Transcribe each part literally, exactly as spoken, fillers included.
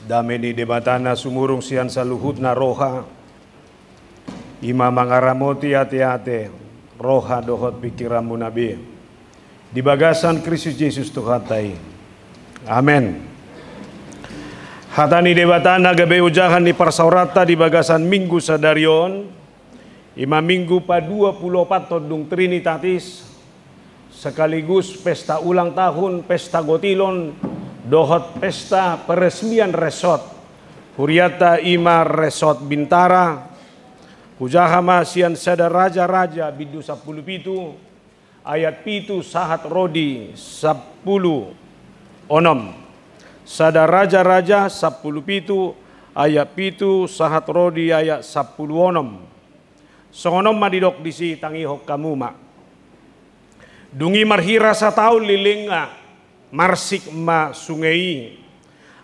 Dame ni Debata na sumurung sian saluhutna roha, i ma mangaramoti ateate, roha dohot pingkiranmuna be di bagasan Kristus Jesus Tuhanta i. Amen. Hata ni Debata na gabe ojahan ni parsaoranta di bagasan Minggu sadari on, i ma Minggu paduapuluopathon dung Trinitatis, sekaligus pesta ulang tahun, pesta gotilon, dohot pesta peresmian resort hurianta, i ma Resort Bintara. Hujaha ma sian Sada Raja-raja bindu sampulu pitu, ayat pitu sahat ro di sampulu onom. Sada Raja-raja sampulu pitu, ayat pitu sahat ro di ayat sampulu onom. Songon on ma didok disi, tangihon hamu ma. Dung i marhira sataon lelengna, marsik ma sunge i,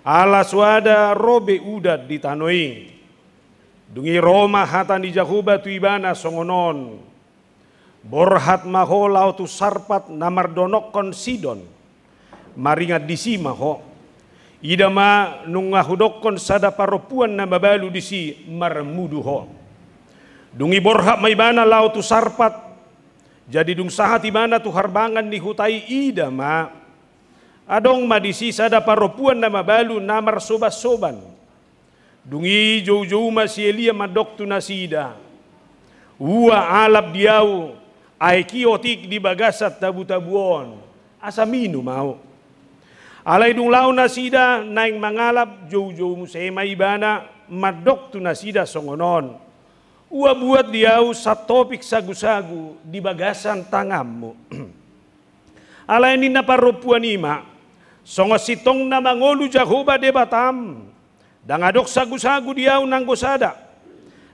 ala so ada ro be udan di tano i. Dung i ro ma hata ni Jahowa tu ibana songon on: Borhat ma ho laho tu Sarpat na mardonokkon Sidon, maringan disi ma ho. Ida ma, nunga hudokkon sada parompuan na mabalu disi marmudu ho. Dung i borhat ma ibana laho tu Sarpat. Jadi dung sahat ibana tu harbangan ni huta i, ida ma, adong ma disi sada parompuan na mabalu na marsobansoban. Dung i joujou ma si Elia mandok tu nasida: Ua alap di ahu aek i otik di bagasan tabutabu on, asa minum ahu. Alai dung laho nasida naeng mangalap, joujou muse ma ibana mandok tu nasida songon on: Ua buat di ahu santopik sagusagu di bagasan tanganmu. Alai ninna parompuan i ma: Songon sintong na mangolu Jahowa Debatam, ndang adong sagusagu di ahu nanggo sada.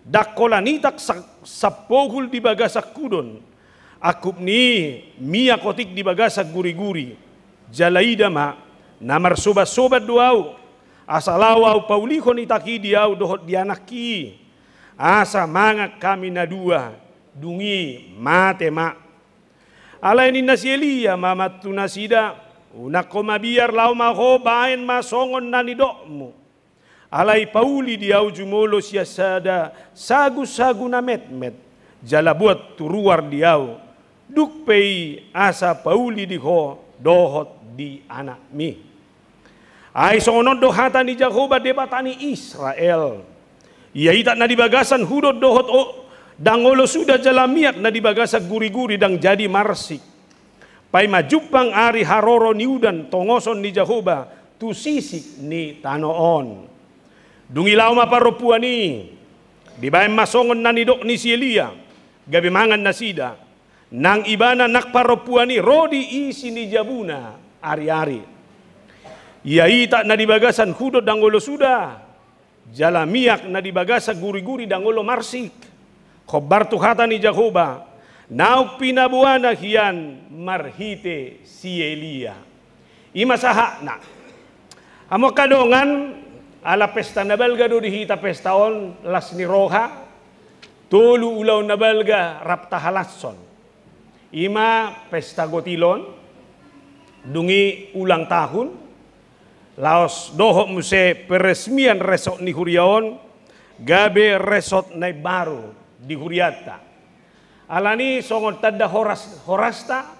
Ndang holan itak sa-, sampohul di bagasan hudon, angkup ni i miak otik di bagasan guriguri. Jala ida ma, na marsobansoban do ahu, asa laho ahu paulihon itak i di ahu dohot di anakki i, asa mangan hami na dua, dung i mate ma. Alai ninna si Elia ma, ma tu nasida: Unang ho mabiar, laho ma ho, baen ma songon na nidokmu. Alai pauli di ahu jumolo sian sada sagusagu na metmet, jala buat tu ruar di ahu, dung pe i asa pauli di ho dohot di anakmi. Ai songon on do hata ni Jahowa Debata ni Israel: Ia itak na di bagasan hudon dohot o-, ndang olo suda, jala miak na di bagasan guriguri ndang jadi marsik, paima jumpang ari haroro ni udan tongoson ni Jahowa tu sisik ni tano on. Dung i laho ma parompuan i, dibaen ma songon na nidok ni si Elia, gabe mangan nasida. Nang ibana nang parompuan i ro di isi ni jabuna ariari. Ia itak na di bagasan hudon ndang olo suda, jala miak na di bagasan guriguri ndang olo marsik, hombar tu hata ni Jahowa naung pinaboana hian marhite si Elia. I ma sahatna. Hamu angka dongan, ala pesta na balga do di hita pesta on, las ni roha, tolu ulaon na balga rap tahalashon. I ma pesta gotilon, dung i ulang tahun, laos dohot muse peresmian resort ni huria on, gabe resort na imbaru di hurianta. Alani songon tanda horas, horasta,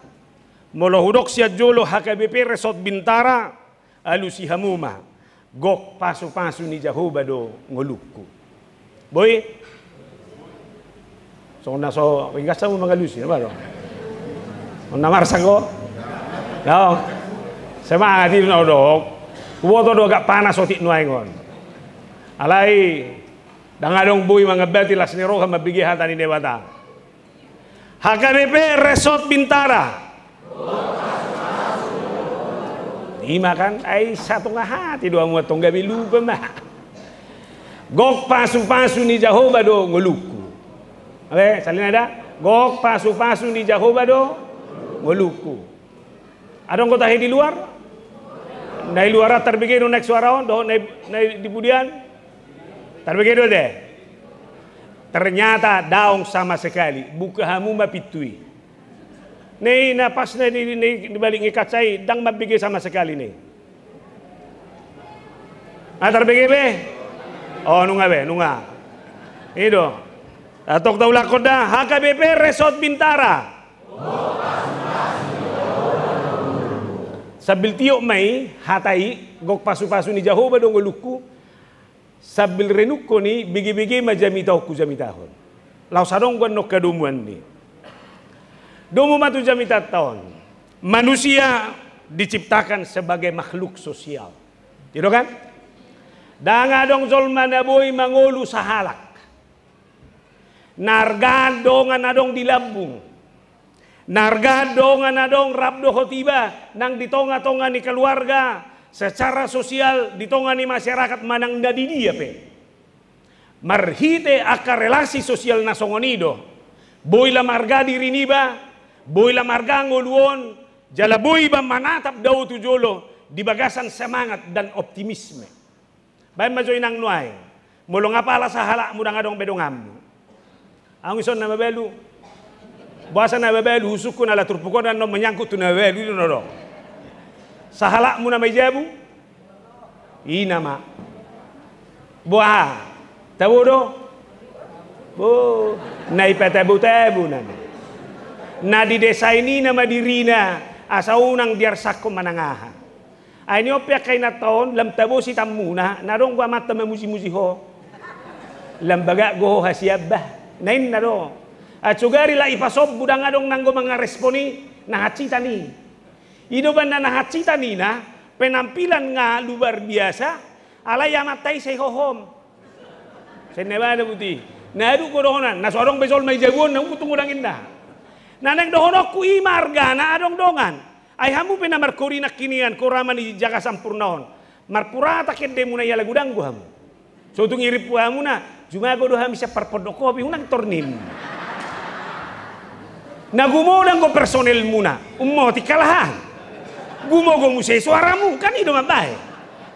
molo hudok sian jolo H K B P Resort Bintara, alusi hamu ma, gok pasupasu ni Jahowa do ngolungku. Boi? Songon na so ringgas hamu mangalusi, apa do? Songon na marsak ho? Laos. Semangat i do na hudok. Huboto do agak panas otik nuaeng on. Alai, ndang adong boi mangambati las ni roha mambege hata ni Debata. H K B P Resort Bintara. I ma kan, ai satonga hata do hamu antong, gabe lupa ma. Gok pasupasu ni Jahowa do ngolungku. Oke, salin ada. Gok pasupasu ni Jahowa do ngolungku. Adong ho tahe di luar? Na i luar tarbege do naeng suara on, dohot na i, na i di pudian? Tarbege do ate? Ternyata daong sama sekali. Buka hamu ma pintu i. Na i na pas na di, na i di balik ni kaca i, ndang mambege sama sekali na i. Nga tarbege be? O, nunga be, nunga. I do. Antong taulakhon da, H K B P Resort Bintara. Sambil tiop ma i hata i, gok pasupasu ni Jahowa do ngolungku. Sambil renungkon i, begebege ma jamitahonku jamitahon. Laos adong do annon hadomuan ni. Domu ma tu jamitanta on. Manusia diciptakan sebagai makhluk sosial. I do kan? Ndang adong jolma na boi mangolu sahalak. Na arga dongan adong di lambung. Na arga dongan adong rap dohot iba nang di tonga-tonga ni keluarga, secara sosial di tonga ni masyarakat manang na di dia pe. Marhite angka relasi sosial na songon i do. Boi lam arga diri niba, boi lam arga ngolu on, jala boi iba manatap dao tu jolo di bagasan semangat dan optimisme. Baen ma jo inang nuaeng. Molo nga pala sahalakmu ndang adong be donganmu. Ahu ison na mabalu. Boasa na mabalu, husungkun ala turpuk on annon menyangkut tu na mabalu do na adong. Sahalakmu nama i jabu? I nama. Boha? Tabo do? Bo. Na ipatabo-tabo nama. Na didesain i nama dirina, asa unang diarsakhon manang aha. Ai ni on pe angka inanta on, lam tabo sitamuna, na adong do amanta mamuji-muji ho. Lam bagak do ho hasian bah. Na inna do. Ai sogari la ipasombu ndang adong nanggo mangarespon i, na hansitan i. I do umbahen na hansitan i na, penampilan nga luar biasa, alai amanta i sai hohom. Sai na bada buti. Na aduk do dohonan, na so adong be jolma i jabu on, na ungkut tung godang inna. Na naeng dohononku i ma argana adong dongan. Ai hamu pe na markori nangkiningan, korama ni jaga sampurna on. Marpurata kendemuna i ala godang do hamu. So tung irimpu hamuna, jumago do hami sian parpondok kopi, unang tornim. Na gumoda anggo personelmuna, ummotik halahan. Gumogo muse suaramu, kan i do mambahen.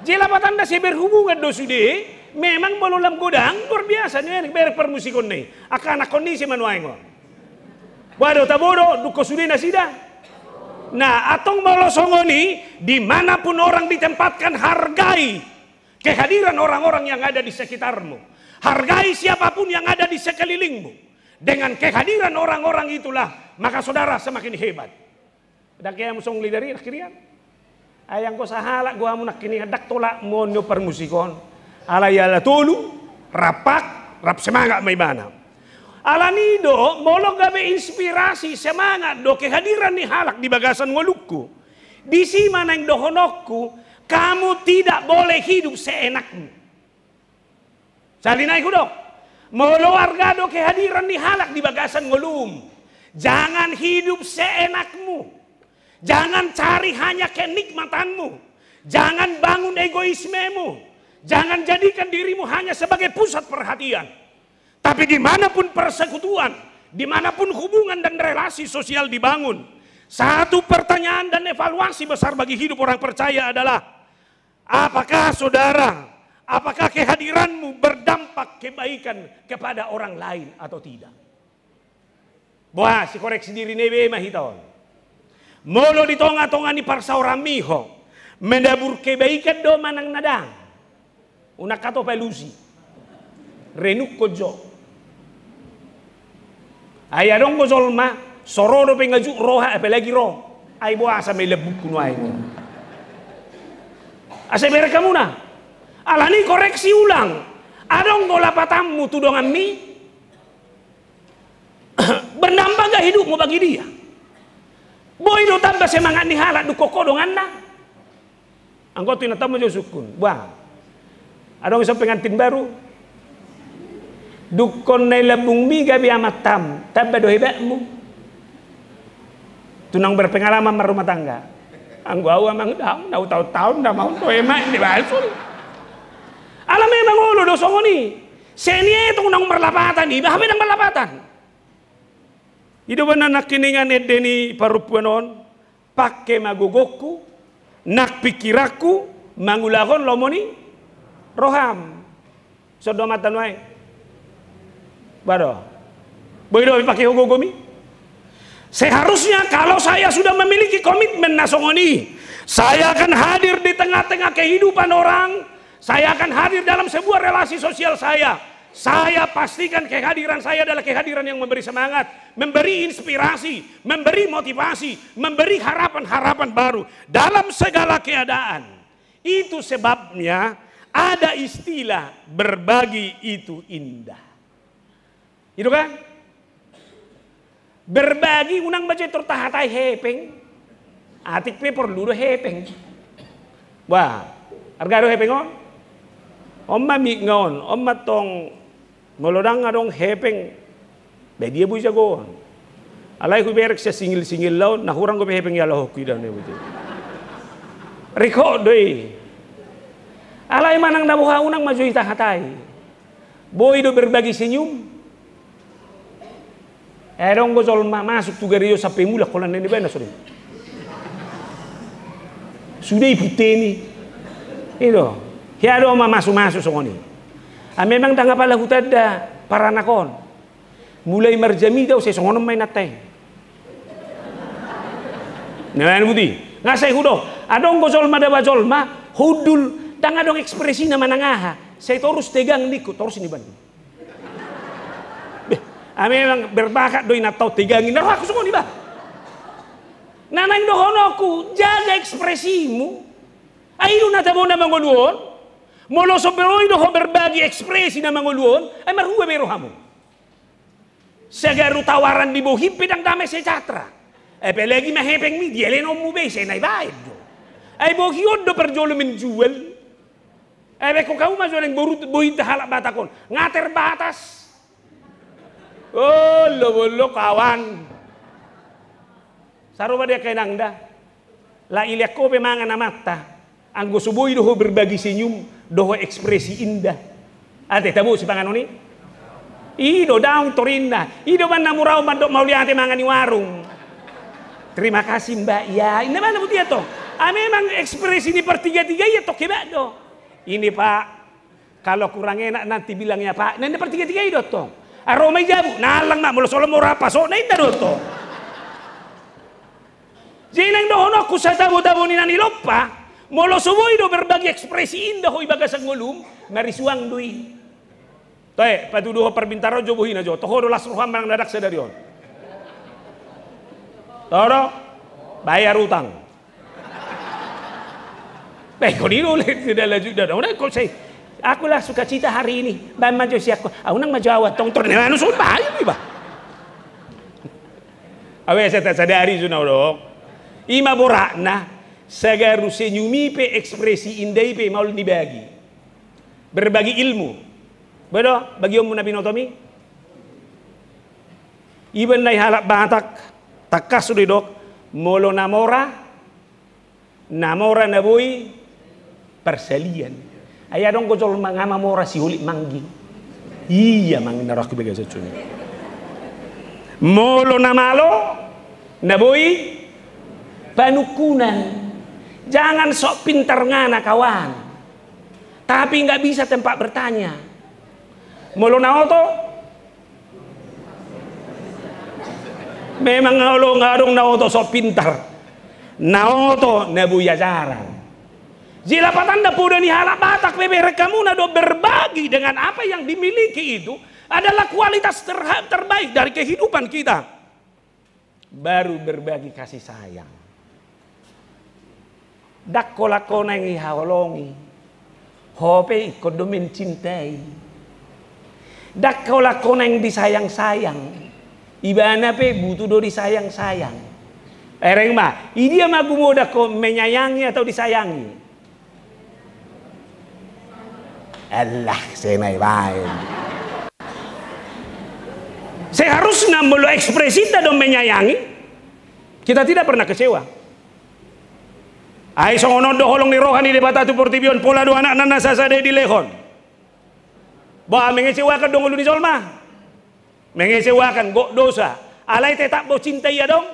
Jadi lapatanda sai berhubungan do sude, memang molo lam godang, luar biasa, ni berek parmusikonna i. Angka anakkon ni si manuaeng on. Boha do, tabo do, dungkon sude nasida. Nah, antong molo songon i, di mana pun orang ditempatkan, hargai kehadiran orang-orang yang ada di sekitarmu. Hargai siapa pun yang ada di sekelilingmu. Dengan kehadiran orang-orang itulah, maka saudara semakin hebat. Ndang hea musong lidari, akhirian. Ai anggo sahalak do hamu nangkiningan, ndang tolapmu on ni on parmusik on. Alai ala tolu, rap pang, rap semangat ma ibana. Alani i do, molo gabe inspirasi, semangat do kehadiran ni halak di bagasan ngolungku. Disi ma naeng dohononku, kamu tidak boleh hidup seenakmu. Sahali nai hudok, molo arga do kehadiran ni halak di bagasan ngolum, jangan hidup seenakmu. Jangan cari hanya kenikmatanmu. Jangan bangun egoismemu. Jangan jadikan dirimu hanya sebagai pusat perhatian. Tapi di mana pun persekutuan, di mana pun hubungan dan relasi sosial dibangun, satu pertanyaan dan evaluasi besar bagi hidup orang percaya adalah, apakah saudara, apakah kehadiranmu berdampak kebaikan kepada orang lain atau tidak? Boha, sikoreksi diri nai be ma hita on. Molo di tonga-tonga ni parsaoranmi ho, menabur kebaikan do manang na ndang? Unang hato palusi. Renungkon jo. Ai adong do jolma, so ro dope ngajuk roha, apalagi ro. Ai boasa ma i lambungku nuaeng on. Asa berek hamuna. Alani koreksi ulang. Adong do lapatanmu tu donganmi? Bernambah gak hidupmu bagi dia? Boi do tamba semangat ni halak dungkon ho donganna? Anggo tu inantam ma jo sungkun. Bah. Adong ison pengantin baru. Dungkon na i lambungmi gabe amantam, tamba do hebatmu. Tu naung berpengalaman marrumah tangga. Anggo ahu amang, ndang, na hutaon-taon ndang mau tu emak ni basul. Ala memang olo do songon i. Seni etong naung marlapatan, iba hape ndang marlapatan. I do umbahen nangkiningan ende ni parompuan on, pangke ma gogongku, nang pingkiranku, mangulahon lomo ni roham. Songon do amanta nuaeng. Bah do. Boi do pangke ho gogomi? Seharusnya kalau saya sudah memiliki komitmen na songon i, saya akan hadir di tengah-tengah kehidupan orang, Saya akan hadir dalam sebuah relasi sosial saya. Saya pastikan kehadiran saya adalah kehadiran yang memberi semangat, memberi inspirasi, memberi motivasi, memberi harapan-harapan baru dalam segala keadaan. Itu sebabnya ada istilah berbagi itu indah. Itu kan? Berbagi unang ma jo tor tahatai hepeng. Atik pe porlu do hepeng. Wah, arga do hepeng on? On ma mik nga on, on ma tong molo ndang adong hepeng. Be dia boi jagoon. Alai huberek sian singil-singil laon, na hurang dope hepeng i alahonku i da na boi. Rikot do i. Alai manang na boha unang ma jo i tahatai. Boi do berbagi senyum. Eh, adong do jolma masuk tu gareja sampe mulak holan na nibaen na songon i. Sude i puteni. I do. Hea do mamasu-masu songon i. Ah, memang ndang apala hutanda paranak on. Mulai marjamita use songon on ma inanta i. Na, na boti. Nga sai hudok. Adong do jolma daba jolma, hundul, ndang adong ekspresina manang aha. Sai torus tegang ningku, torus nibaen. Be, ah, memang berbakat do inanta on tegang i, na rohangku songon i bah. Na naeng dohononku, jaga ekspresimu. Ai i do na tabo na mangolu on. Molo so boi do ho berbagi ekspresi na mangolu on, ai marhua be rohamu. Sagaru tawaran ni bohim pe ndang damai sejahtera. Apalagi ma hepengmi, dia lenonmu be, sai na ibaen do. Ai bohi on do parjolo menjual. Ai baen ho hamu ma jo leng boru, bohinta halak Batak on. Nga terbatas. Olo, olo, kawan. Sarupa di angka inang da. Lak ilean ho pe mangan amanta. Anggo so boi do ho berbagi senyum, dohot ekspresi indah. Ate, tabo sipanganon i? I do, daong torinna. I do umbahen na mura on mandok mauliate mangan i warung. Terima kasih, Mbak, ya. Inna ma na boti i antong. Ah, memang ekspresi ni partiga-tiga i antong hebat do. Ini, Pak, kalau kurang enak nanti bilang ya, Pak. Nah, ini partiga-tiga i do antong. Ah, ro ma i jabu, na allang ma, molo so olo mora pasokna, inna do antong. Jadi naeng dohononku, satabo-tabo ni na nilompa, molo so boi do berbagi ekspresi indah ho di bagasan ngolum, marisuang do i. Toe, patuduhon parbintaran on jo bohina jo, toho do las roham manang na ndang sadari on. Toho do, bayar utang. Be, ingkon i do, le, tidak lanjut, dah, dah, udah, kau saya, aku lah sukacita hari ini, baen ma jo sian ho, ah, unang ma jo au antong, tor, na, anu, sumpah, ayo, iba. Awe, saya tak sadari, suna, dong. I ma boratna, sagaru senyum i pe, ekspresi indah i pe, maol dibagi. Berbagi ilmu. Boi do, bagionmu na binotomi. Iba na i halak Batak, tangkas do didok, molo na mora, na mora na boi parsalian. Ai adong do jolma nga mamora siholit mangging. Ia mangging na rohangku bagasan songon i. Molo na malo, na boi panungkunan. Jangan sok pintar ngana, kawan. Tapi nggak bisa tempat bertanya. Molo na oto, memang olo nga adong na oto sok pintar. Na oto na boi ajaran. Jadi lapatanna, poda ni halak Batak pe, berek hamuna do, berbagi dengan apa yang dimiliki itu adalah kualitas terha-, terbaik dari kehidupan kita. Baru berbagi kasih sayang. Ndang holan ho naeng dihaholongi, ho pe ingkon do mencintai. Ndang holan ho naeng disayang-sayang, ibana pe butuh do disayang-sayang. Bereng ma, idia ma gumodang ho, menyayangi atau disayangi? Alah, sai na ibaen. Seharusna molo ekspresinta do menyayangi, kita tidak pernah kecewa. Ai songon on do holong ni roha ni Debata tu portibi on, pola do Anakna na sasada i dilehon. Ba, mengecewakan do ngolu ni jolma. Mengecewakan, gok dosa. Alai tetap do cinta i adong.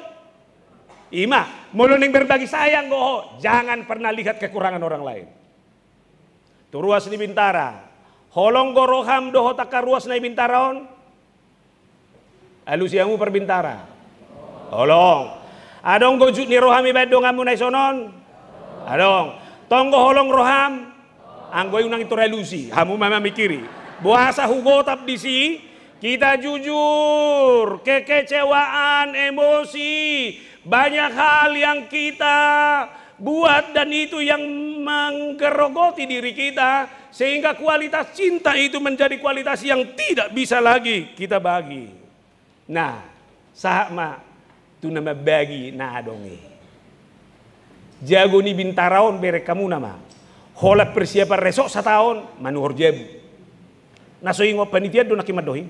I ma, molo naeng berbagi sayang do ho, jangan pernah lihat kekurangan orang lain. Tu ruas ni Bintara, holong do roham dohot angka ruas na di Bintara on? Alusi hamu parbintara. Holong. Adong do jut ni roham ibaen donganmu na dison on? Adong. Tong do holong roham? Anggo i unang ito ralusi, hamu ma mamikiri. Boasa hugotap disi, kita jujur, kekecewaan, emosi, banyak hal yang kita buat dan itu yang menggerogoti diri kita, sehingga kualitas cinta itu menjadi kualitas yang tidak bisa lagi kita bagi. Nah, sahat ma tu na mambagi na adong i. Jago ni Bintara on bereng hamuna ma. Holan persiapan resort sataon, manuhor jabu. Na so ingot panitia do nangkin mandok i.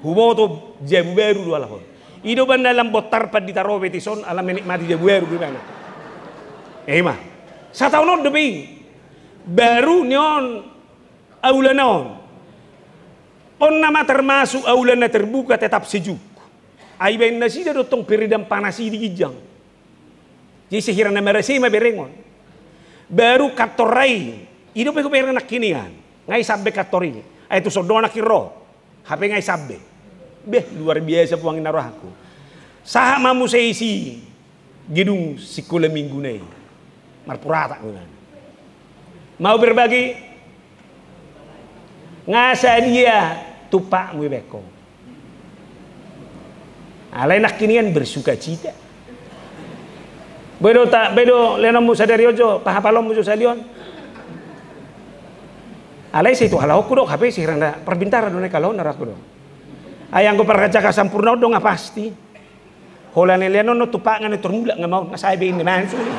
Huboto jabu baru do alahon. I do umbahen na lam bontar pandita ro be dison ala menikmati jabu baru do ibana. Ima. Sataon on dope i. Baru ni on aulana on. On nama termasuk aulana terbuka tetap sejuk. Ai baen nasida do tong peredam panas i di ginjang. Jadi sehira na marasa i ma bereng on. Baru kantor ra i. I dope hubereng nangkin i an. Nga i sampe kantor i. Ai tu son do nangkin ro. Hape nga i sampe. Beh, luar biasa puang inna rohangku. Sahat ma muse isi gedung sikola minggu na i. Marpuratak do ibana. Mau berbagi? Nga sadia tumpakmu ibaen ho. Alai nangkin i an bersukacita. Boi do ta, boi do leanonmu sadari on jo, pahapalonmu jo sahali on. Alai sai tu halak on hudok, hape sehira na parbintara do na i halak on na rohangku do. Ai anggo parjaka sampurna on do nga pasti. Holan leanon on tumpakna na tor mulak nga maon, nga sae be inna mansuri.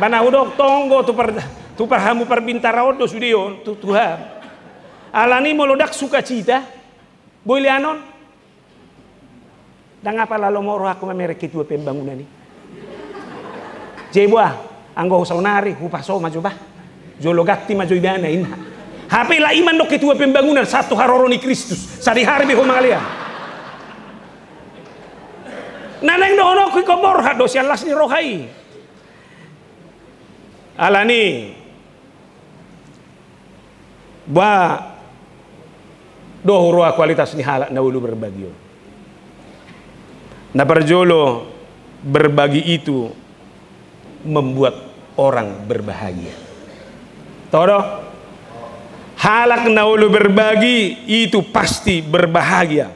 Ba na hudok tonggo tu par, tu par hamu parbintara on do sude on, tu, tu ham. Alani molo ndang sukacita, boi leanon. Ndang apala lomo rohangku mamereng ketua pembangunan i. Jadi boha, anggo saonari, hupaso ma jo bah. Jolo ganti ma jo ibana inna. Hape la i mandok ketua pembangunan, sahat tu haroro ni Kristus. Sadihari be ho mangalean. Na naeng dohononku ingkon borhat do sian las ni roha i. Alani, ba, do huroha kualitas ni halak na olo berbagi on. Na parjolo, berbagi itu membuat orang berbahagia. Toho do? Halak na olo berbagi itu pasti berbahagia.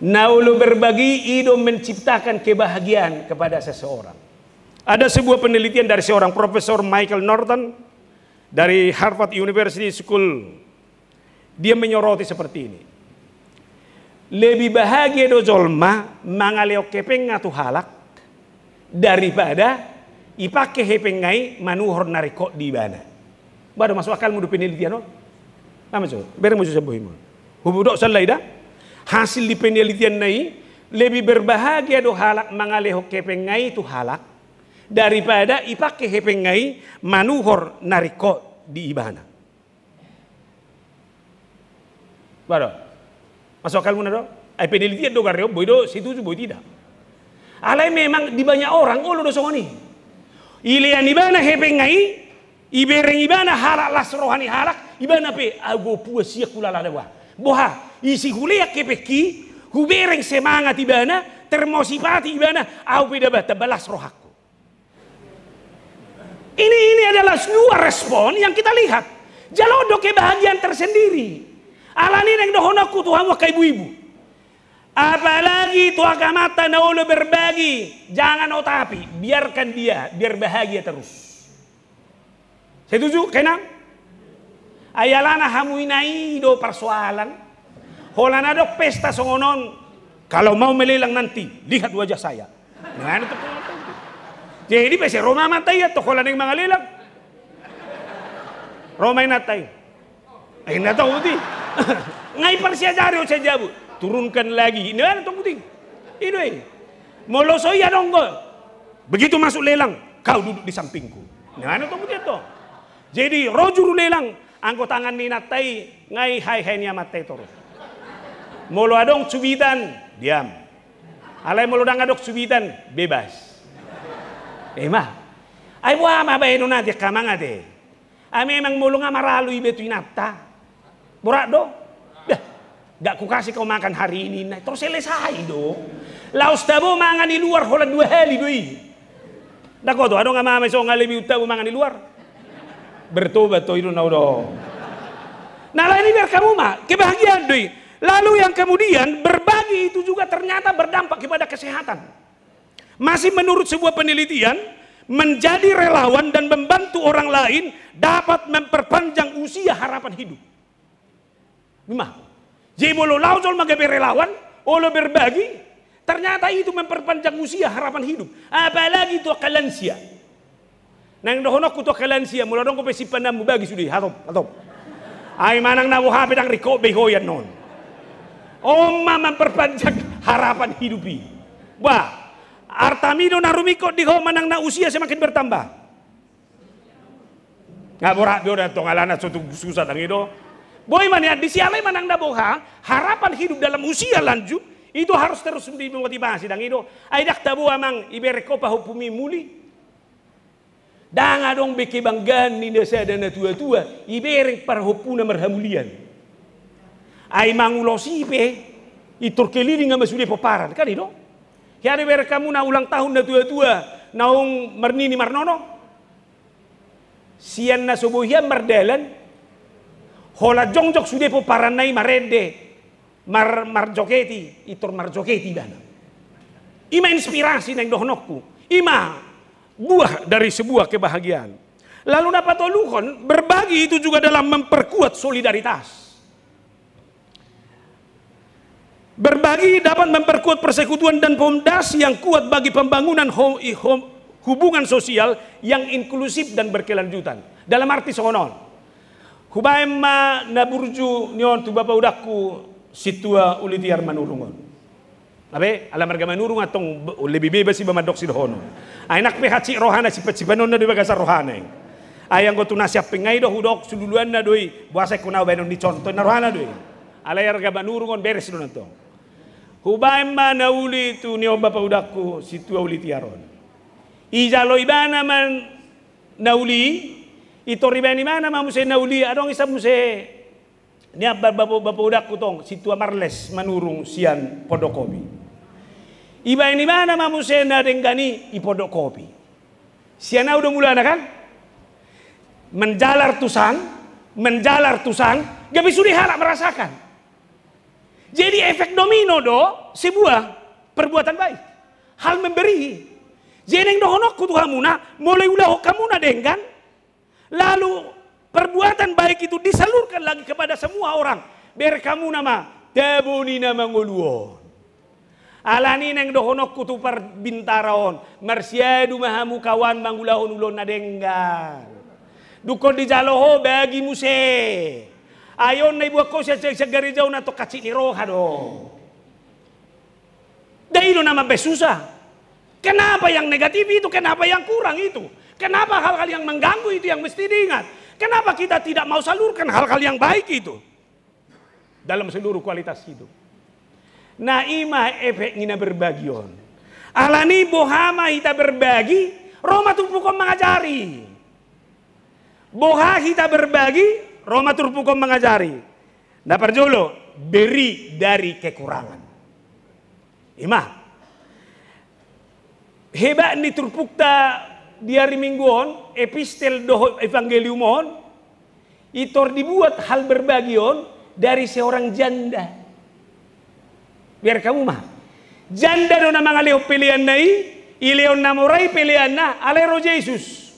Na olo berbagi i do menciptakan kebahagiaan kepada seseorang. Ada sebuah penelitian dari seorang Profesor Michael Norton dari Harvard University School. Dia menyoroti seperti ini. Lebih bahagia do jolma mangalehon hepengna tu halak daripada ipake hepengna i manuhor na ringkot di ibana. Ba do masuk akalmu do penelitian on? Ama jo, bereng ma jo sian bohimu. Hudok sallai da. Hasil di penelitianna i, lebih berbahagia do halak mangalehon hepengna i tu halak daripada ipake hepengna i manuhor na ringkot di ibana. Ba do? Masuk akalmuna do? Ai penelitian do gari on, boi do setuju, boi tidak. Alai memang di banyak orang olo do songon i. Ilean ibana hepengna i, ibereng ibana halak las roha ni halak, ibana pe, ago puas sian hulala da boha. Boha, isi hulean hepengki, hubereng semangat ibana, termotivasi ibana, au pe da bah, tamba las rohangku. Ini, ini adalah dua respon yang kita lihat. Jalo do kebahagiaan tersendiri. Alani naeng dohononku tu hamu angka ibu-ibu. Apalagi tu angka amanta na olo berbagi, jangan otapi, biarkan dia, biar bahagia terus. Setuju, keenam? Ai alana hamu ina i do parsoalan. Holan adong pesta songon on, kalau mau melelang nanti, lihat wajah saya. Nah, itu. Jadi pe sai ro ma amanta i antong holan naeng mangalelang. Ro ma inanta i. Eh, inna tong uti. Nga i parsiajari on sian jabu. Turunkan lagi. Inna tong uti. I do i. Molo so i adong do. Begitu masuk lelang, kau duduk di sampingku. Inna tong uti antong. Jadi ro juru lelang, anggo tangan ni inanta i, nga i hae-hae ni amanta i torus. Molo adong cubitan, diam. Alai molo ndang adong cubitan, bebas. Ima. Ai boha ma baenon ate, angka amang ate. Ai memang molo nga maralu iba tu inanta. Borat do. Dah. Nggak kukasih kau makan hari ini, inna. Terus selesai do. Laos tabo mangan di luar holan dua hali do i. Ndang oto, adong amang-amang so nga lebih tabo mangan di luar. Bertobat to, i do na udo. Nah, lain i, biar kamu mah, kebahagiaan do i. Lalu yang kemudian, berbagi itu juga ternyata berdampak kepada kesehatan. Masih menurut sebuah penelitian, menjadi relawan dan membantu orang lain dapat memperpanjang usia harapan hidup. Ima. Jadi molo laho jolma gabe relawan, olo berbagi, ternyata itu memperpanjang usia harapan hidup. Apalagi tu angka lansia. Naeng dohononku tu angka lansia, molo adong dope simpananmu, bagi sude, hatop, hatop. Ai manang na boha pe, ndang ringkot be ho i annon. On ma memperpanjang harapan hidup i. Bah, artami do na rumingkot di ho manang na usia semakin bertambah. Nga borat do da tong, alana so tung susah, ndang i do. Boi ma nian, di siala i manang na boha, harapan hidup dalam usia lanjut itu harus terus dimotivasi, ndang i do. Ai ndang tabo amang, ibereng ho pahompumi muli. Ndang adong be kebanggaan ni na sada na tua-tua, ibereng pahompuna marhamulian. Ai mangulosi pe, pintor keliling ma sude pomparan, kan i do. Hea do ibereng hamu na ulang tahun na tua-tua, naung marnini marnono. Sian na so boi hian mardalan, holan jongjong sude pomparanna i marende, mar-, marjoketi, pintor marjoketi ibana. Ima inspirasi naeng dohononku. Ima buah dari sebuah kebahagiaan. Lalu na patoluhon, berbagi itu juga dalam memperkuat solidaritas. Berbagi dapat memperkuat persekutuan dan fondasi yang kuat bagi pembangunan ho-, i-, ho-, hubungan sosial yang inklusif dan berkelanjutan. Dalam arti songon on. Hubaen ma na burju ni on tu bapa udangku Sintua Uli Tiar Manurung on. Abe, ala marga Manurung antong be-, lebih bebas iba mandok sidohonon. Ai nang pe hansit rohana, sipat-sipatonna do i bagasan rohana i. Ai anggo tu na siamping i do hudok, sululuanna do i, boasa ingkon au baenon ni contoh, ninna rohana do i. Alai arga Manurung on beres do nantong. Hubaen ma na uli tu ni on bapa udangku Sintua Uli Tiar on. Ijalo ibana ma na uli i, pintor ibaen ibana ma muse na uli i, adong i sa muse nian ba-, bapa, bapa udangku tong, Sintua Marles Manurung sian Pondok Kopi. Ibaen ibana ma muse na denggan i, i Pondok Kopi. Sian au do mulana kan? Menjalar tu sang, menjalar tu sang, gabe sude halak merasakan. Jadi efek domino do sebuah perbuatan baik. Hal memberi. Jadi naeng dohononku tu hamuna, molo iulahon hamuna denggan, lalu perbuatan baik itu disalurkan lagi kepada semua orang. Bereng hamuna ma, tabo ni na mangolu on. Alani naeng dohononku tu parbintara on, marsiadu ma hamu kawan mangulahon ulaon na denggan. Dungkon dijalo ho, bagi muse. Ai on na ibuat ho sian, sian, sian gareja on antong hansit ni roha do. Dai do na mambaen susah. Kenapa yang negatif itu? Kenapa yang kurang itu? Kenapa hal-hal yang mengganggu itu yang mesti diingat? Kenapa kita tidak mau salurkan hal-hal yang baik itu dalam seluruh kualitas hidup? Nah, ima efek ni na berbagi on. Alani boha ma hita berbagi, ro ma turpuk on mangajari. Boha hita berbagi, ro ma turpuk on mangajari. Na parjolo, beri dari kekurangan. Ima. Hebat ni turpukta di ari Minggu on, epistel dohot evangelium on, pintor dibuat hal berbagi on dari seorang janda. Bereng hamu ma. Janda do na mangalehon peleanna i, dilehon na mora i peleanna, alai ro Jesus.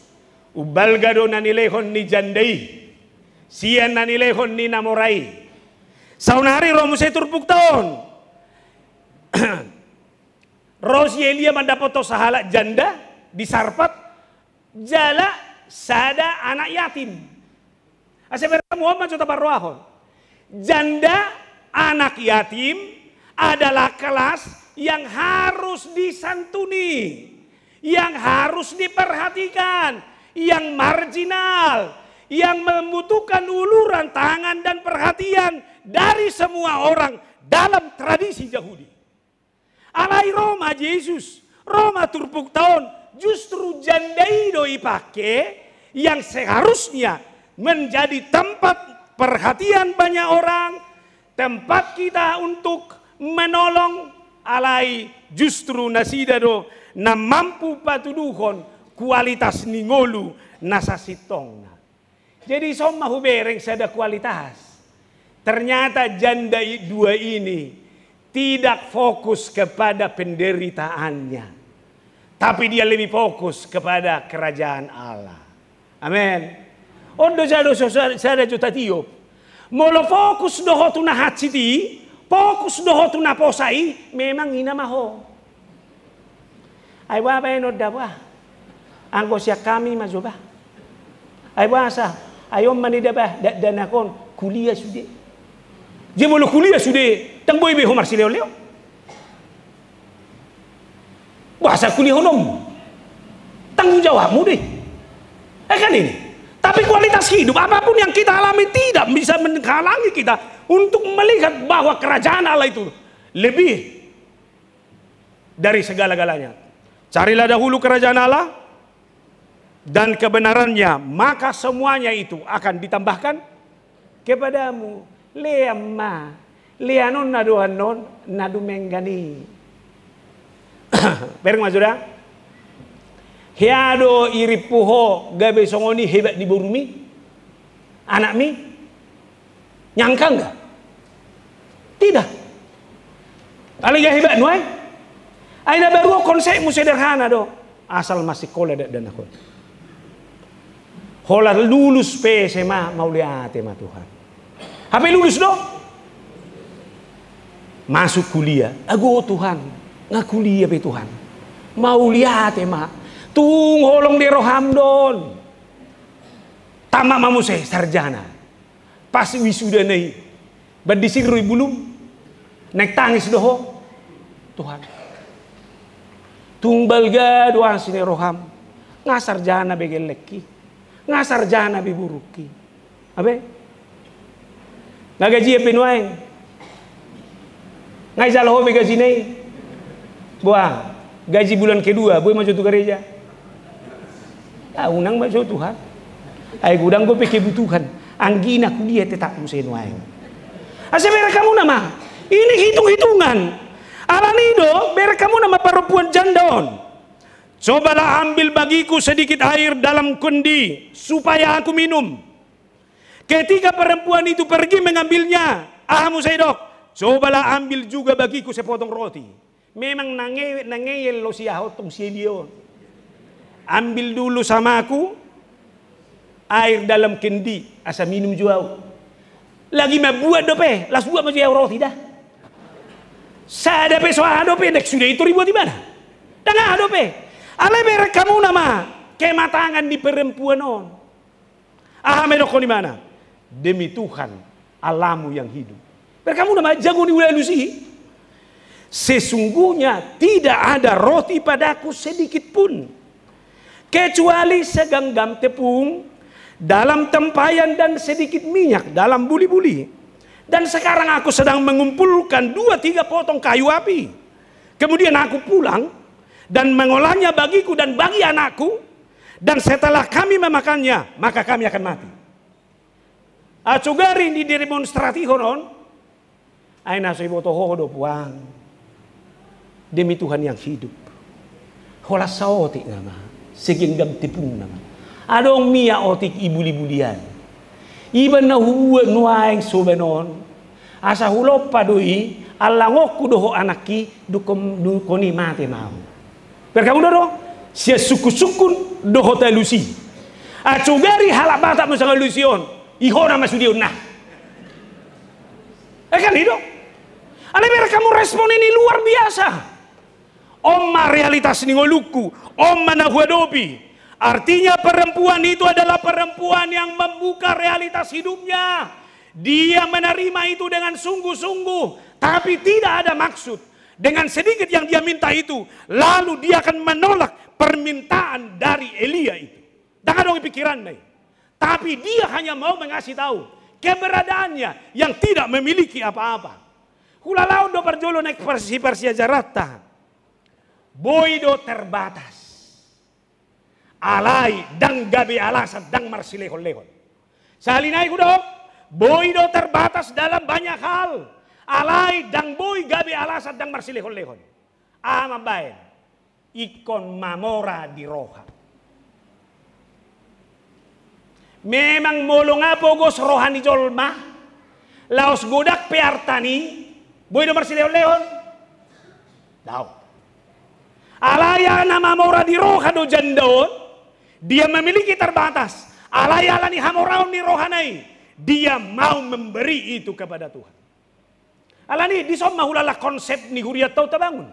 Umbalga do na nilehon ni janda i sian na nilehon ni na mora i. Saonari ro muse turpukta on. Ro si Elia mandapothon sahalak janda di Sarpat, jala sada anak yatim. Asa bereng hamu, on ma jo taparrohahon. Janda, anak yatim adalah kelas yang harus disantuni, yang harus diperhatikan, yang marginal, yang membutuhkan uluran tangan dan perhatian dari semua orang dalam tradisi Yahudi. Alai ro ma Jesus, ro ma turpukta on, justru janda i do dipake yang seharusnya menjadi tempat perhatian banyak orang, tempat kita untuk menolong, alai justru nasida do na mampu patuduhon kualitas ni ngolu na sasintongna. Jadi, ison ma hubereng sada kualitas. Ternyata janda i-, dua ini tidak fokus kepada penderitaannya, tapi dia lebih fokus kepada kerajaan Allah. Amen. On do sada, sada, sada jo tatiop. Molo fokus do ho tu na hansit i, fokus do ho tu na posa i, memang ina ma ho. Ai boha baenon da boha. Anggo sian hami ma jo bah. Ai boasa. Ai on ma nida bah, dakdanak on kuliah sude. Jadi molo kuliah sude, ndang boi be ho marsilehon-lehon. Boasa kuliahononmu? Tanggung jawabmu deh. Eh, kan ini. Tapi kualitas hidup, apapun yang kita alami, tidak bisa menghalangi kita untuk melihat bahwa kerajaan Allah itu lebih dari segala-galanya. Carilah dahulu kerajaan Allah dan kebenarannya, maka semuanya itu akan ditambahkan kepadamu. Lean ma. Lean on na do annon na dumenggan i. Bereng ma jo da. Hea do irimpu ho gabe songon i hebat di borumi, anakmi? Nyangka nggak? Tidak. Alai ia hebat nuaeng. Ai na baru on konsepmu sederhana do. Asal masih kola dakdanak on. Holan lulus pe S M A, mauliate ma Tuhan. Hape lulus do? Masuk kuliah. Ago Tuhan. Nga kuliah pe Tuhan. Mauliate ma. Tung holong di roham do on. Tamat ma muse sarjana. Pas wisudana i, bandisir do i bulum. Naeng tangis do ho. Tuhan. Tung balga do asi ni roham. Nga sarjana be gellengki. Nga sarjana be burukki. Abe? Nga gajian be nuaeng. Nga ijalo ho be gajina i. Boha, gaji bulan kedua, boi ma jo tu gareja. Ah, unang ma jo Tuhan. Ai godang dope kebutuhan. Anggina kuliah tetap muse nuaeng. Asa bereng hamuna ma. Ini hitung-hitungan. Alani do, bereng hamuna ma perempuan janda on. Cobalah ambil bagiku sedikit air dalam kendi, supaya aku minum. Ketika perempuan itu pergi mengambilnya, aha muse didok, cobalah ambil juga bagiku sepotong roti. Memang na nge-, na ngeyel do si aha on, tong si Elia on. Ambil dulu sama aku air dalam kendi, asa minum jo au. Lagi mambuat dope, las buat ma jo au roti da. Sada pe so aha dope, ndang sude i tor dibuat ibana. Ndang aha dope. Alai bereng hamuna ma kematangan ni perempuan on. Aha ma didokkon ibana? Demi Tuhan, Allahmu yang hidup. Bereng hamuna ma, jago ni ulalusi. Sesungguhnya tidak ada roti padaku sedikit pun, kecuali segenggam tepung dalam tempayan dan sedikit minyak dalam buli-buli. Dan sekarang aku sedang mengumpulkan dua tiga potong kayu api. Kemudian aku pulang dan mengolahnya bagiku dan bagi anakku. Dan setelah kami memakannya, maka kami akan mati. Asugari ni demonstratihon on, ai na so iboto ho do puang. Demi Tuhan yang hidup. Holan saotik nama, segenggam tepung nama. Adong miak otik i buli-bulian. Iba na hubuat nuaeng soban on. Asa hulompa do i, allangonku dohot anakki, dungkon, dungkon i mate ma au. Bereng hamuna do, sian sungkun-sungkun dohot alusi. Asugari halak Batak muse alusi on, ihona ma sude on na. Eh, kan i do. Alai bereng hamu, respon ini luar biasa. On ma realitas ni ngolungku, on ma na huadopi. Artinya perempuan itu adalah perempuan yang membuka realitas hidupnya. Dia menerima itu dengan sungguh-sungguh, tapi tidak ada maksud. Dengan sedikit yang dia minta itu, lalu dia akan menolak permintaan dari Elia itu. Ndang adong i pikiranna i. Tapi dia hanya mau mengasih tahu keberadaannya yang tidak memiliki apa-apa. Hulalaon do parjolo naeng parsi-, parsiajaranta. Boi do terbatas. Alai ndang gabe alasan ndang marsilehon-lehon. Sahali nai hudok, boi do terbatas dalam banyak hal. Alai ndang boi gabe alasan ndang marsilehon-lehon. Aha mambaen? Ingkon mamora di roha. Memang molo nga pogos roha ni jolma, laos godang pe artana i, boi do marsilehon-lehon? Daong. Alai ala na mamora di roha do janda on, dia memiliki terbatas. Alai ala ni hamoraon ni rohana i, dia mau memberi itu kepada Tuhan. Alani, dison ma hulala konsep ni hurianta on tabangun.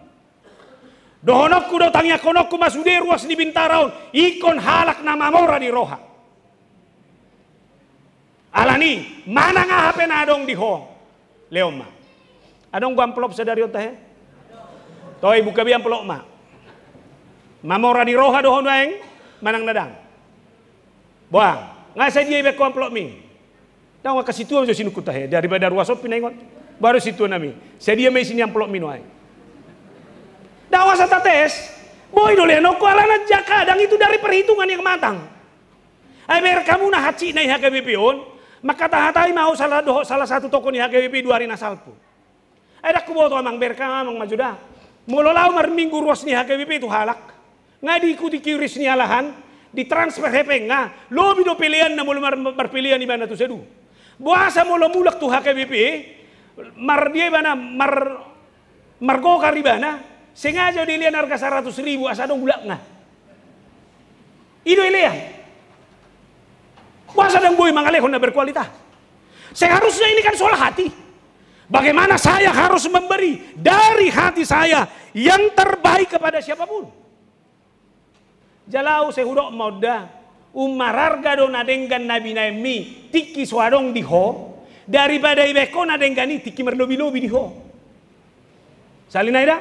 Dohononku do, tangiangkononku ma sude ruas ni bintara on ingkon halak na mamora di roha. Alani, manang aha pe na adong di ho, lehon ma. Adong do amplop sadari on tahe? Toe, buka be amplop ma. Mamora di roha do ho nuaeng, manang na dang? Boha, nga sadia ibaen ho amplopmi? Daong, angka sintua ma jo sinungkun tahe, daripada ruas on pinaingot. Boha do sintua nami, sadia ma isi ni amplopmi nuaeng? Daong, asa tates. Boi do lehononku, alana ja kadang itu dari perhitungan yang matang. Ai bereng hamuna hansit na di H K B P on, mangkatahatai ma ho salah dohot salah satu tokoh ni H K B P dua ari na salpu. Ai dang huboto amang, bereng hamu amang ma jo da. Molo laho marminggu ruas ni H K B P tu halak, nga diikuti kiris ni alahan, ditransfer hepengna, lobi do peleanna molo mar-, marpelean ibana tu sedu. Boasa molo mulak tu H K B P, mar-, dia ibana, mar-, margokar ibana, sengaja dilean harga saratus ribu asa adong mulakna. I do dilean. Boasa dang boi mangalehon na berkualitas? Seharusnya ini kan soal hati. Bagaimana saya harus memberi dari hati saya yang terbaik kepada siapapun? Jala au sai hudok ma on da, ummararga do na denggan na binaenmi tingki so adong di ho, daripada ibaen ho na denggan i tingki marlobi-lobi di ho. Sahali nai da,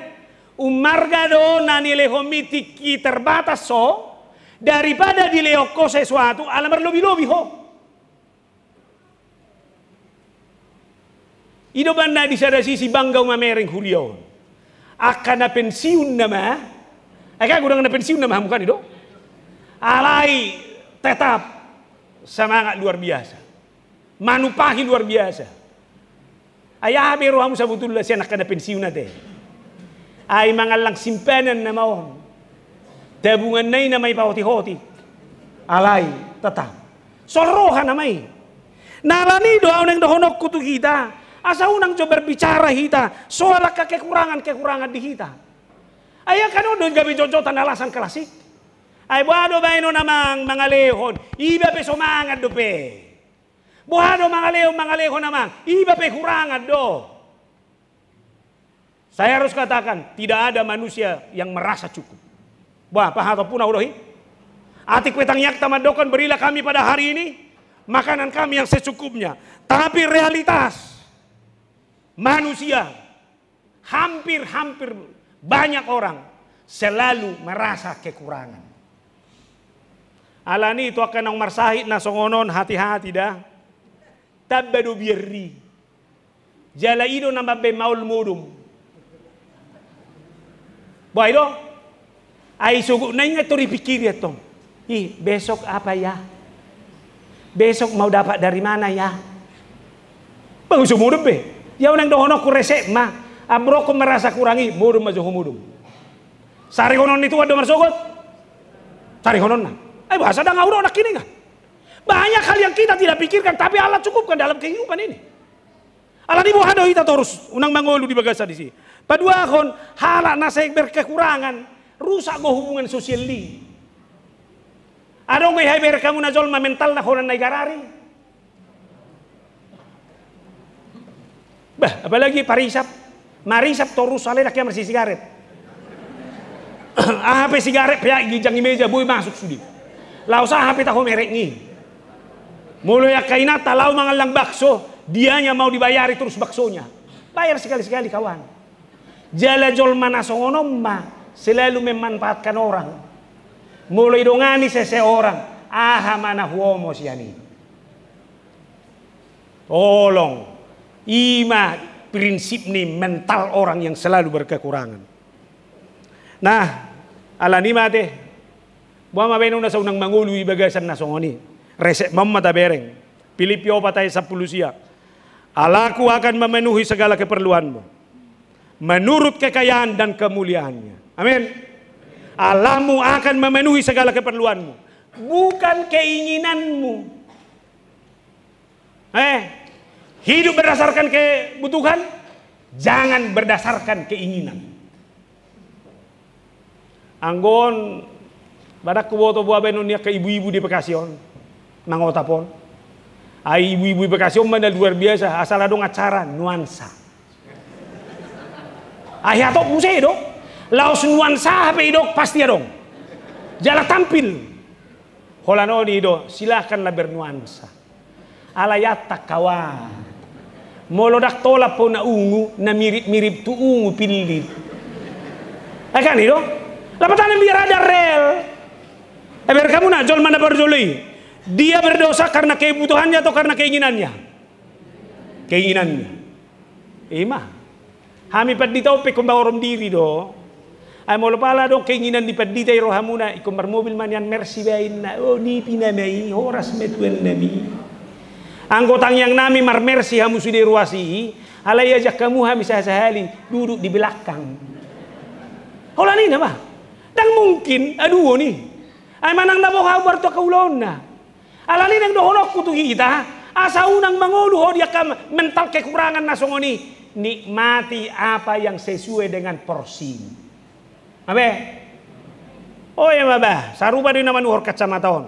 ummarga do na nilehonmi tingki terbatas ho, daripada dilehon ho sesuatu ala marlobi-lobi ho. I do umbahen na di sada sisi bangga au mamereng huria on. Angka na pensiun nama, ai kan godang na pensiun nama hamu kan i do? Alai tetap semangat luar biasa. Manumpahi luar biasa. Ai aha be rohamu sabotulna sian angka na pensiun ate? Ai mangallang simpanan nama on. Tabunganna i nama i paotik-otik. Alai tetap soal roha nama i. Na alani do au naeng dohononku tu hita, asa unang jo berbicara hita soal angka kekurangan-kekurangan di hita. Ai angka on do gabe jotjotan alasan klasik. Ai boha do baenon amang mangalehon, iba pe so mangan dope. Boha do mangalehon, mangalehon amang, iba pe hurangan do. Saya harus katakan, tidak ada manusia yang merasa cukup. Bah, pahatopuna hudohi. Atik pe tangiangta mandok on, berilah kami pada hari ini makanan kami yang secukupnya. Tapi realitas manusia, hampir-hampir banyak orang selalu merasa kekurangan. Alani tu angka naung marsahit na songon on, hati-hati da. Tamba do biar i. Jala i do na mambaen maol modom. Boha i do? Ai sogot na inget do dipingkiri antong. Ih, besok apa ya? Besok mau dapat dari mana ya? Bah, so modom be. Ia unang dohononku resep ma. Ambrongkon merasa kurang i, modom ma jo ho modom. Sarihonon ni Tuhan do marsogot. Sarihononna. Ai boha sadang au do nangkiningan. Banyak hal yang kita tidak pikirkan, tapi Allah cukupkan dalam kehidupan ini. Alani boha do hita torus unang mangolu di bagasan disi? Paduahon, halak na sai berkekurangan, rusak do hubungan sosial i. Adong do i habereng hamu na jolma mentalna holan na i garari. Bah, apalagi parisap. Marisap torus alai dang hea marsisigaret. Aha pe sigaret pe, ginjang i meja boi masuk sude. Laos aha pe taho merekna i. Molo angka inanta laho mangallang bakso, dianya mau dibayari terus baksonya. Bayar sekali-sekali kawan. Jala jolma na songon on ma selalu memanfaatkan orang. Molo idongani seseorang, aha ma na huomo sian i? Tolong. I ma prinsip ni mental orang yang selalu berkekurangan. Nah, alani i ma ate. Boha ma baenonna asa unang mangolu di bagasan na songon i? Resep ma on ma tabereng. Pilippi opat ayat sampulu sia. Allah, Aku akan memenuhi segala keperluanmu menurut kekayaan dan kemuliaannya. Amin. Allahmu akan memenuhi segala keperluanmu. Bukan keinginanmu. Eh, hidup berdasarkan kebutuhan, jangan berdasarkan keinginan. Anggo on, badan huboto boha baenon ni angka ibu-ibu di Bekasi on, mangotap on. Ai ibu-ibu di Bekasi on ma na luar biasa, asal adong acara, nuansa. Ai hatop muse do, laos nuansa hape i do pasti adong. Jala tampil. Holan on i do, silakanlah bernuansa. Alai antang kawan. Molo ndang tolap ho na ungu, na mirip-mirip tu ungu pillit. Ai kan i do? Lapatan biar ada rel. Eh, bereng hamu na, jolma na parjolo i. Dia berdosa karena kebutuhannya atau karena keinginannya? Keinginannya. Ima. Hami pandita on pe ingkon maorom diri do. Ai molo pala adong keinginan ni pandita i rohamuna, ingkon marmobil ma nian Mercy baen na. O, nipi nama i, horas ma tuan nami. Anggo tangiang nami marmercy hamu sude ruas i, alai ajak hamu hami sahali-sahali duduk di belakang. Holan i nama. Ndang mungkin, aduh, on i. Ai manang na boha ubar tu angka ulaonna. Alani naeng dohononku tu hita, asa unang mangolu ho di angka mental kekurangan na songon i, nikmati apa yang sesuai dengan porsimu. Abe? O, ima bah, sarupa do i na manuhor kacamata on.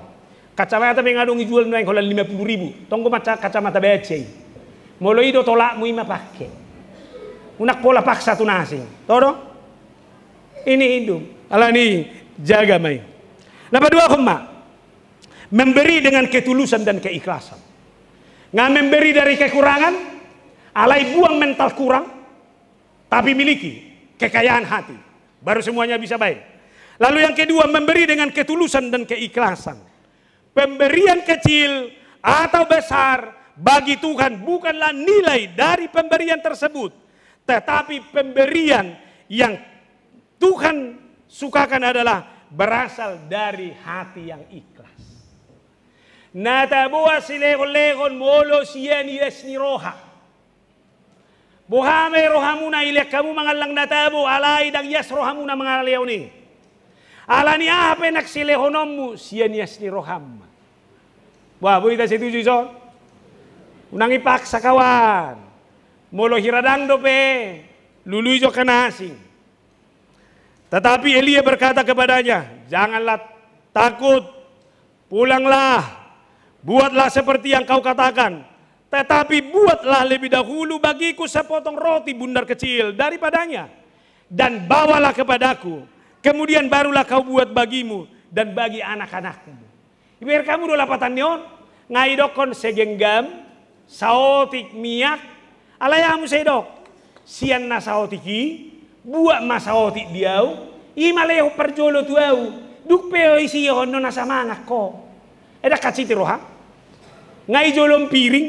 Kacamata pe nga adong ijual nuaeng holan lima puluh ribu. Tong do mansai kacamata baca i. Molo i do tolapmu, ima pake. Unang pola paksa tu na asing. Toho do? Ini hidup. Alani, jaga ma i. Na paduahon ma. Memberi dengan ketulusan dan keikhlasan. Nga memberi dari kekurangan, alai buang mental kurang, tapi miliki kekayaan hati. Baru semuanya bisa baik. Lalu yang kedua, memberi dengan ketulusan dan keikhlasan. Pemberian kecil atau besar bagi Tuhan bukanlah nilai dari pemberian tersebut, tetapi pemberian yang Tuhan sukakan adalah berasal dari hati yang ikhlas. Na tabo silehon-lehon molo sian ias ni roha. Boha ma i rohamuna, ilean hamu mangallang na tabo, alai ndang ias rohamuna mangalehon i. Alani aha pe na silehononmu, sian ias ni roham ma. Boha, boi ta setuju dison? Unang ipaksa kawan. Molo hira ndang dope, lului jo angka na asing. Tetapi Elia berkata kepadanya, "Janganlah takut, pulanglah, buatlah seperti yang kau katakan, tetapi buatlah lebih dahulu bagiku sepotong roti bundar kecil daripadanya, dan bawalah kepadaku, kemudian barulah kau buat bagimu dan bagi anak-anakmu." Ibereng hamu do lapatan ni on, nga idokkon segenggam, saotik miak, alai aha muse didok? Sian na saotik i, buat ma saotik di au, i ma lehon parjolo tu au, dung pe isihon do nasa mangan ho. Eda kaciti roha, nga i jolo piring,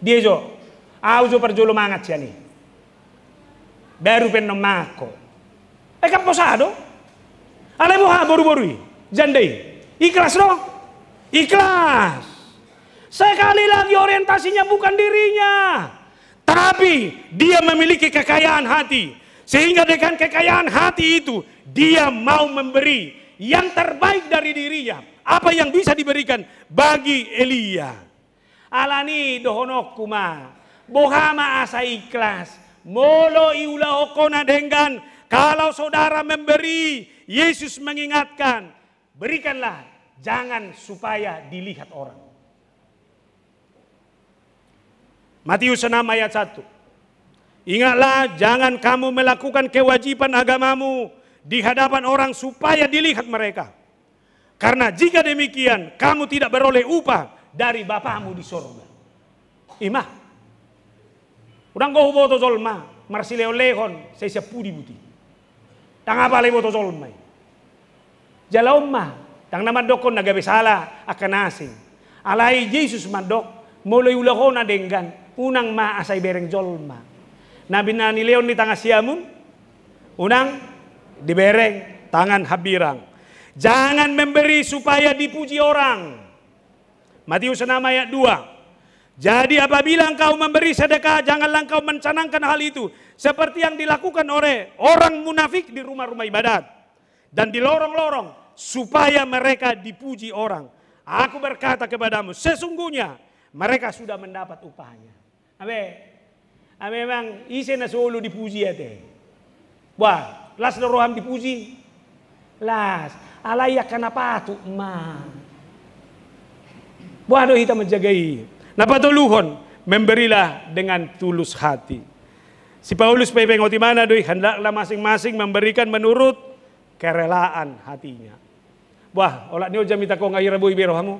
dia jo, au jo parjolo mangan sian i. Baru pe annon mangan ho. Eh, kan posa do? Alai boha boru-boru i? Janda i. Ikhlas do? Ikhlas. Sekali lagi orientasinya bukan dirinya. Tapi dia memiliki kekayaan hati. Sehingga dengan kekayaan hati itu, dia mau memberi yang terbaik dari dirinya. Apa yang bisa diberikan bagi Elia. Alani dohononku ma, boha ma asa ikhlas, molo iulahon ho na denggan, kalau saudara memberi, Yesus mengingatkan, berikanlah, jangan supaya dilihat orang. Matius enam ayat satu. Ingatlah, jangan kamu melakukan kewajiban agamamu di hadapan orang supaya dilihat mereka. Karena jika demikian, kamu tidak beroleh upah dari Bapamu di sorga. Ima. Unang go huboto jolma marsilehon-lehon sai sian pudi buti. Ndang apala iboto jolma i. Jala on ma, ndang na mandokkon na gabe sala angka na asing. Alai Jesus mandok, molo iulahon ho na denggan, unang ma asa ibereng jolma. Na bina nilehon ni tangan siamun, unang dibereng tangan hambirang. Jangan memberi supaya dipuji orang. Matius enam ayat dua. Jadi apabila engkau memberi sedekah, janganlah engkau mencanangkan hal itu seperti yang dilakukan oleh orang munafik di rumah-rumah ibadat dan di lorong-lorong, supaya mereka dipuji orang. Aku berkata kepadamu, sesungguhnya Mereka sudah mendapat upahnya. Abe, abe memang ise na so olo dipuji ate. Wah, las do roham dipuji? Las, alai angka na patut ma. Boha do hita manjaga i? Na patoluhon, memberilah dengan tulus hati. Si Paulus pe pe ngot imana do i, hendaklah masing-masing memberikan menurut kerelaan hatinya. Wah, olat ni on jamita ko nga hira boi be rohamu.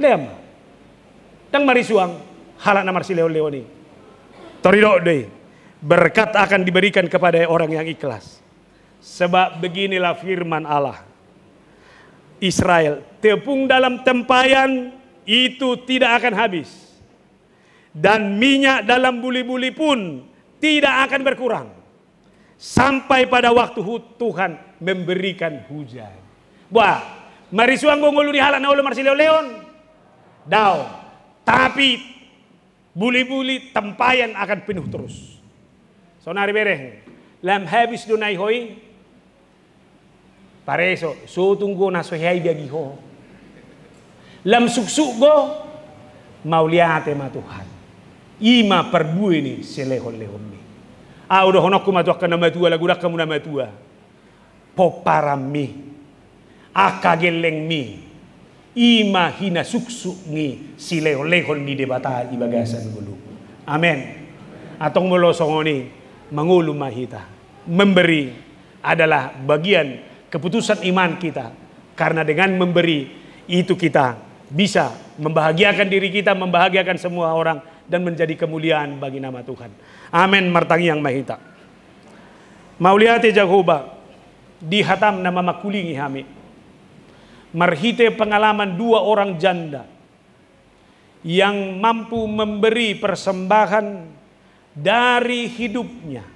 Leam. Ndang marisuang halak na marsilehon-lehon i. Tor didok do i, berkat akan diberikan kepada orang yang ikhlas. Sebab beginilah firman Allah Israel, tepung dalam tempayan itu tidak akan habis, dan minyak dalam buli-buli pun tidak akan berkurang sampai pada waktu hu-, Tuhan memberikan hujan. Wah, marisuang do ngolu ni halak na olo marsilehon-lehon? Daong. Tapi buli-buli tempayan akan penuh terus. Saonari bere, lam habis do na i ho i? Pareso, sotung do na so hea i bagi ho. Lam suksuk do, mauliate ma Tuhan. I ma parbue ni silehon-lehonmi. Ahu dohononku ma tu angka na matua, lagu dangka muna matua. Pomparanmi, angka gellengmi, i ma hinasuksuk ni silehon-lehon ni Debata di bagasan ngolu. Amen. Antong molo songon i, mangolu ma hita. Memberi adalah bagian keputusan iman kita. Karena dengan memberi itu kita bisa membahagiakan diri kita, membahagiakan semua orang, dan menjadi kemuliaan bagi nama Tuhan. Amen. Martangiang ma hita. Mauliate Jahowa, di hatam na mamangkulingi hami. Marhite pengalaman dua orang janda yang mampu memberi persembahan dari hidupnya,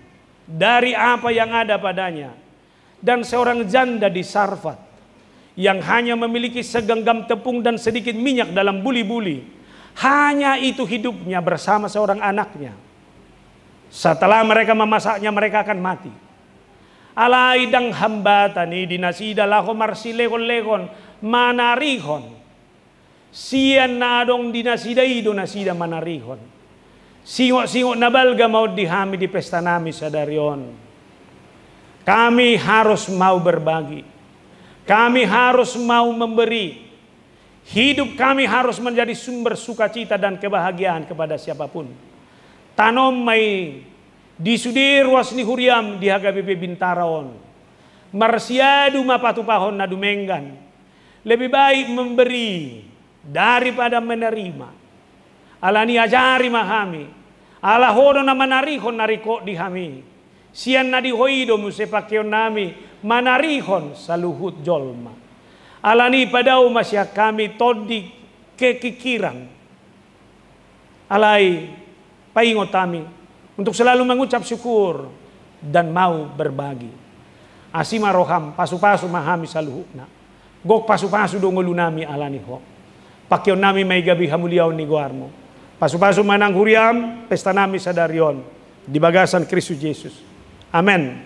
dari apa yang ada padanya, dan seorang janda di Sarfat yang hanya memiliki segenggam tepung dan sedikit minyak dalam buli-buli. Hanya itu hidupnya bersama seorang anaknya. Setelah mereka memasaknya, mereka akan mati. Alai ndang hambatan i di nasida laho marsilehon-lehon, manarihon. Sian na adong di nasida i do nasida manarihon. Singot-singot na balga ma on di hami di pesta nami sadari on. Kami harus mau berbagi. Kami harus mau memberi. Hidup kami harus menjadi sumber sukacita dan kebahagiaan kepada siapapun. Tanom ma i di sude ruas ni huriam di H K B P Bintara on. Marsiadu ma patupahon na dumenggan. Lebih baik memberi daripada menerima. Alani ajari ma hami, ala ho do na manarihon na ringkot di hami. Sian na di ho i do muse pangkeon nami manarihon saluhut jolma. Alani padao ma sian hami tondi kekikiran. Alai paingot hami untuk selalu mengucap syukur dan mau berbagi. Asi ma roham, pasu-pasu ma hami saluhutna. Gok pasu-pasu do ngolu nami alani ho. Pangkeon nami ma i gabe hamuliaon ni goarmu. Pasu-pasu ma nang huriam, pesta nami sadari on. Di bagasan Kristus Jesus. Amen.